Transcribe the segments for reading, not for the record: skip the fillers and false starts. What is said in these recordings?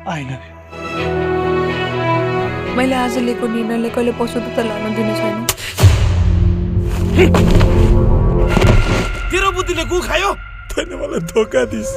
I love मैले आज लिएको निर्णयले कहिले पशुपत लान दिने छैन। तेरो बुद्धिले गु खायो, तैँले मलाई धोका दिस।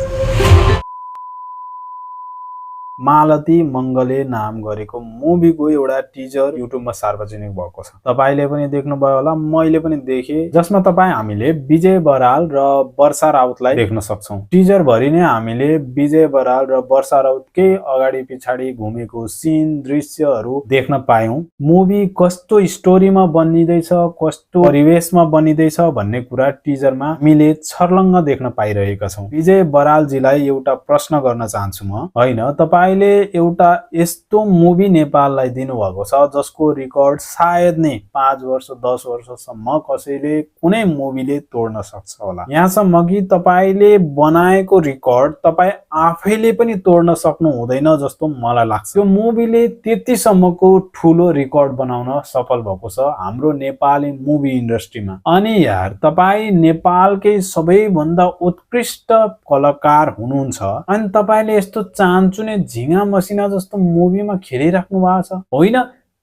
मालती मंगले नाम गरेको मुभीको एउटा टिजर युट्युबमा सार्वजनिक भएको छ। तपाईले पनि देख्नुभयो होला, मैले पनि देखे, जसमा हामीले विजय बराल र वर्षा राउतलाई देख्न सक्छौं। टिजर भरि नै हामीले विजय बराल र वर्षा राउतकै अगाडि पिछाडि घुमेको सीन दृश्यहरू देख्न पायौं। मुभी कस्तो स्टोरीमा बनिँदैछ, कस्तो परिवेशमा बनिँदैछ भन्ने कुरा टिजरमा हामीले छर्लङ्ग देख्न पाइरहेका छौं। विजय बरालजीलाई एउटा प्रश्न गर्न चाहन्छु म। हैन, तपाईले एउटा यस्तो मुभी नेपाललाई दिनुभएको छ जसको रिकर्ड सायद नै 5 वर्ष 10 वर्षसम्म कसैले कुनै मुभीले तोड्न सक्छ होला। यहाँसम्म कि तपाईले बनाएको रिकर्ड तपाई आफैले पनि तोड्न सक्नु हुँदैन जस्तो मलाई लाग्छ। यो मुभीले त्यतिसम्मको ठूलो रिकर्ड बनाउन सफल भएको छ हाम्रो नेपाली मुभी इन्डस्ट्रीमा। अनि यार, तपाई नेपालकै सबैभन्दा उत्कृष्ट कलाकार हुनुहुन्छ अनि तपाईले यस्तो चान्चुने झिंगा मसिना जस्तो मुभीमा खेलिराख्नु भएको छ। होइन,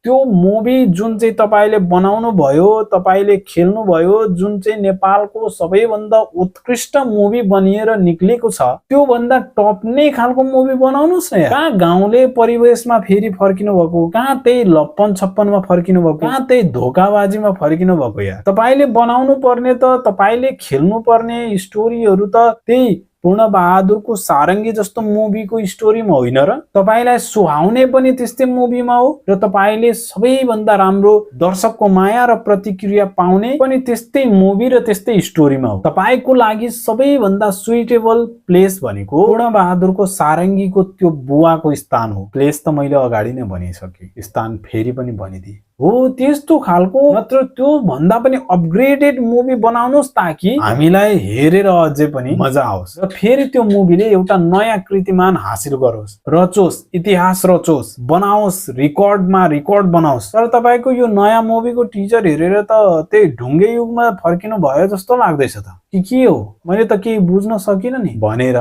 त्यो मुभी जुन चाहिँ तपाईले बनाउनु भयो, तपाईले खेल्नु भयो, जुन चाहिँ नेपालको सबैभन्दा उत्कृष्ट मुभी बनिएर निक्लेको छ, त्यो भन्दा टप नै खालको मुभी बनाउनुस् न यार। कहाँ गाउँले परिवेशमा फेरि फर्किनु भएको, कहाँ त्यही लप्पन छप्पनमा फर्किनु भएको, कहाँ त्यही धोकाबाजीमा फर्किनु भएको यार। तपाईले बनाउनु पर्ने त, तपाईले खेल्नु पर्ने स्टोरीहरू त त्यही पूर्ण बहादुरको सारंगी जस्तो मुभीको स्टोरीमा होइन र? तपाईलाई सुहाउने पनि त्यस्तै मुभीमा हो र तपाईले सबैभन्दा राम्रो दर्शकको माया र प्रतिक्रिया पाउने पनि त्यस्तै मुभी र त्यस्तै स्टोरीमा हो। तपाईको लागि सबैभन्दा सुइटेबल प्लेस भनेको पूर्ण बहादुरको सारंगीको त्यो बुवाको स्थान हो। प्लेस त मैले अगाडि नै भनिसके, स्थान फेरि पनि भनिदिए हो। त्यस्तो खालको नत्र त्यो भन्दा पनि अपग्रेडेड मुभी बनाउनुस् ताकि हामीलाई हेरेर अझै पनि मजा आओस् र फेरि त्यो मुभीले एउटा नयाँ कृतिमान हासिल गरोस्, रचोस्, इतिहास रचोस्, बनाओस्, रिकर्डमा रिकर्ड बनाओस्। तर तपाईको यो नयाँ मुभीको टिजर हेरेर त त्यही ढुङ्गे युगमा फर्किनु भयो जस्तो लाग्दैछ त के हो, मैले त केही बुझ्न सकिन नि भनेर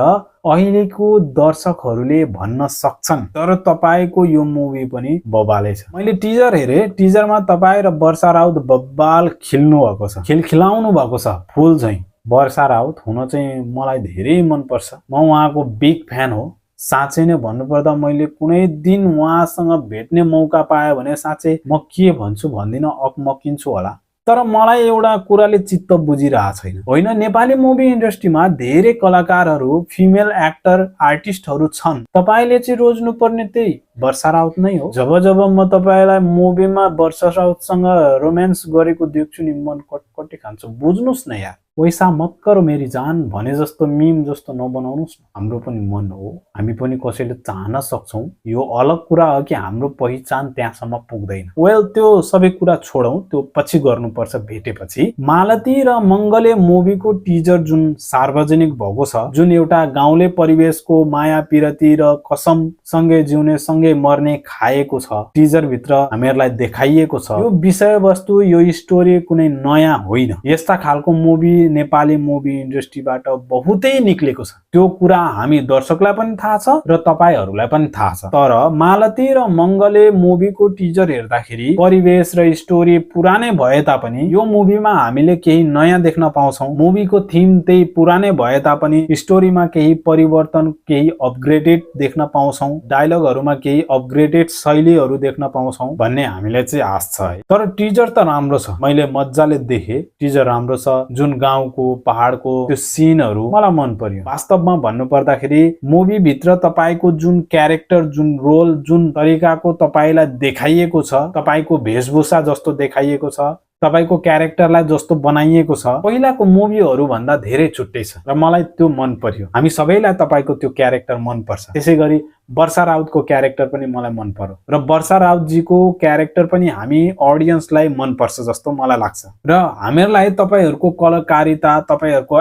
अहिलेको दर्शकहरूले भन्न सक्छन्। तर तपाईको यो मुभी पनि बबालै छ। मैले टिजर हेरे, टिजरमा तपाई र वर्षा राउत बब्बाल खिल्नु भएको छ, खिलाउनु भएको छ फुल चाहिँ। वर्षा राउत हुन चाहिँ मलाई धेरै मन पर्छ, म उहाँको बिग फ्यान हो। साँच्चै नै भन्नुपर्दा मैले कुनै दिन उहाँसँग भेट्ने मौका पाएँ भने साँच्चै म के भन्छु भन्दिन, अकमकिन्छु होला। तर मलाई एउटा कुराले चित्त बुझिरहेको छैन। होइन, नेपाली मुभी इन्डस्ट्रीमा धेरै कलाकारहरू, फिमेल एक्टर आर्टिस्टहरू छन्, तपाईले चाहिँ रोज्नु पर्ने त्यही वर्षा राउत नै हो। जब जब म तपाईलाई मुभीमा वर्षा राउतसँग रोमान्स गरेको देख्छु नि मन कटकटी खान्छ। बुझ्नुस् न यार, पैसा मत करो मेरी जान भने जस्तो मिम जस्तो नबनाउनुस् न। हाम्रो पनि मन हो, हामी पनि कसैले चाहन सक्छौं। यो अलग कुरा हो कि हाम्रो पहिचान त्यहाँसम्म पुग्दैन। वेल, त्यो सबै कुरा छोडौं, त्यो पछि गर्नुपर्छ भेटेपछि। मालती र मंगले मुभीको टिजर जुन सार्वजनिक भएको छ, जुन एउटा गाउँले परिवेशको माया पिरती र कसम सँगै जिउने सँगै मर्ने खाएको छ, टिजर भित्र हामीहरूलाई देखाइएको छ। यो विषयवस्तु, यो स्टोरी कुनै नयाँ होइन। यस्ता खालको मुभी नेपाली मुभी इन्डस्ट्रीबाट बहुतै निक्लेको छ। त्यो कुरा हामी दर्शकलाई पनि थाहा छ र तपाईहरुलाई पनि थाहा छ। तर मालती र मंगले मुभीको टिजर हेर्दाखेरि परिवेश र स्टोरी पुरानै भए तापनि यो मुभीमा हामीले केही नयाँ देख्न पाउँछौं। मुभीको थीम त्यही पुरानै भए तापनि स्टोरीमा केही परिवर्तन, केही अपग्रेडेड देख्न पाउँछौं। डायलगहरुमा केही अपग्रेडेड शैलीहरु देख्न पाउँछौं भन्ने हामीलाई चाहिँ आश छ है। तर टिजर त राम्रो छ, मैले मज्जाले देखे। टिजर राम्रो छ, जुन गाउँको पहाडको त्यो सिनहरु मलाई मन पर्यो। वास्तवमा भन्नु पर्दाखेरि मुभी भित्र तपाईको जुन क्यारेक्टर, जुन रोल, जुन तरिकाको तपाईलाई देखाइएको छ, तपाईको वेशभूषा जस्तो देखाइएको छ, तपाईको क्यारेक्टरलाई जस्तो बनाइएको छ, पहिलाको मुभीहरु भन्दा धेरै छुट्टै छ र मलाई त्यो मन पर्यो। हामी सबैलाई तपाईको त्यो क्यारेक्टर मन पर्छ। त्यसैगरी वर्षा राउतको क्यारेक्टर पनि मलाई मन पर्यो र वर्षा राउत जीको क्यारेक्टर पनि हामी अडियन्सलाई मन पर्छ जस्तो मलाई लाग्छ। र हामीहरूलाई तपाईहरुको कलाकारिता, तपाईहरुको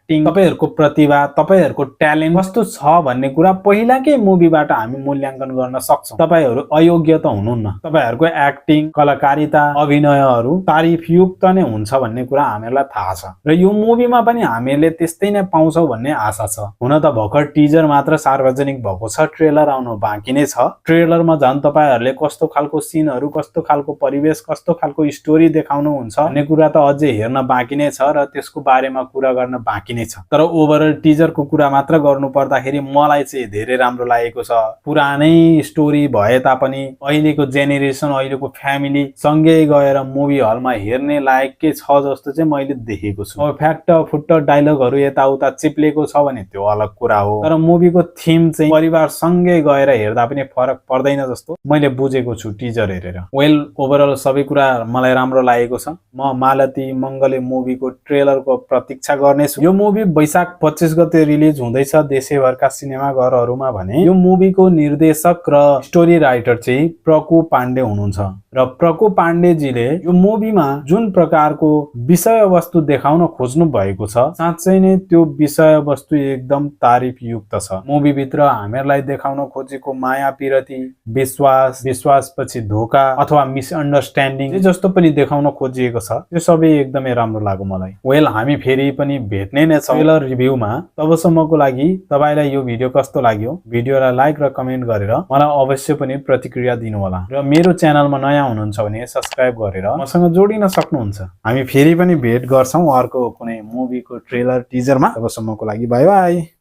एक्टिङ, तपाईहरुको प्रतिभा, तपाईहरुको ट्यालेन्ट कस्तो छ भन्ने कुरा पहिलाकै मुभीबाट हामी मूल्याङ्कन गर्न सक्छौं। तपाईहरु अयोग्य त हुनुहुन्न। तपाईहरुको एक्टिङ, कलाकारिता, अभिनयहरु तारिफयुक्त नै हुन्छ भन्ने कुरा हामीहरुलाई थाहा छ र यो मुभीमा पनि हामीले त्यस्तै नै पाउँछौं भन्ने आशा छ। हुन त भर्खर टिजर मात्र सार्वजनिक भएको छ, ट्रेलर आउनु बाँकी नै छ। ट्रेलरमा झन् तपाईहरुले कस्तो खालको सिनहरु, कस्तो खालको परिवेश, कस्तो खालको स्टोरी देखाउनु हुन्छ भन्ने कुरा त अझै हेर्न बाँकी नै छ र त्यसको बारेमा कुरा गर्न बाँकी नै छ। तर ओभरअल टिजरको कुरा मात्र गर्नु पर्दाखेरि मलाई चाहिँ धेरै राम्रो लागेको छ। पुरानै स्टोरी भए तापनि अहिलेको जेनेरेसन, अहिलेको फ्यामिली सँगै गएर मुभी हलमा हेर्ने लायककै छ जस्तो चाहिँ मैले देखेको छु। अब फ्याक्ट फुट्ट डायलगहरु यताउता चिप्लेको छ भने त्यो अलग कुरा हो, तर मुभीको थीम चाहिँ परिवार सँगै गएर हेर्दा पनि फरक पर्दैन जस्तो मैले बुझेको छु टिजर हेरेर। वेल ओभरअल सबै कुरा मलाई राम्रो लागेको छ। म मालती मंगले मुभीको ट्रेलरको प्रतीक्षा गर्नेछु। यो मुभी वैशाख 25 गते रिलिज हुँदैछ देशैभरका सिनेमा घरहरुमा भने यो मुभीको निर्देशक र स्टोरी राइटर चाहिँ प्रकु पाण्डे हुनुहुन्छ र प्रकु पाण्डेजीले यो मुभीमा जुन प्रकारको विषय वस्तु देखाउन खोज्नु भएको छ साँच्चै नै त्यो विषय वस्तु एकदम तारिफयुक्त छ। मुभी भित्र हामीहरुलाई देखाउन खोजेको माया पिरती, विश्वास, विश्वासपछि धोका अथवा मिसअन्डरस्ट्यान्डिङ जस्तो पनि देखाउन खोजिएको छ। त्यो सबै एकदमै राम्रो लाग्यो मलाई। वेल हामी फेरि पनि भेट्ने नै छौं ट्रेलर रिभ्यूमा। तबसम्मको लागि तपाईलाई यो भिडियो कस्तो लाग्यो भिडियोलाई लाइक र कमेन्ट गरेर मलाई अवश्य पनि प्रतिक्रिया दिनु होला र मेरो च्यानलमा नयाँ हुनुहुन्छ भने सब्स्क्राइब गरेर मसँग जोडिन सक्नुहुन्छ। हामी फेरि पनि भेट गर्छौं अर्को कुनै मुभीको ट्रेलर टिजरमा। तबसम्मको लागि बाइ बाइ।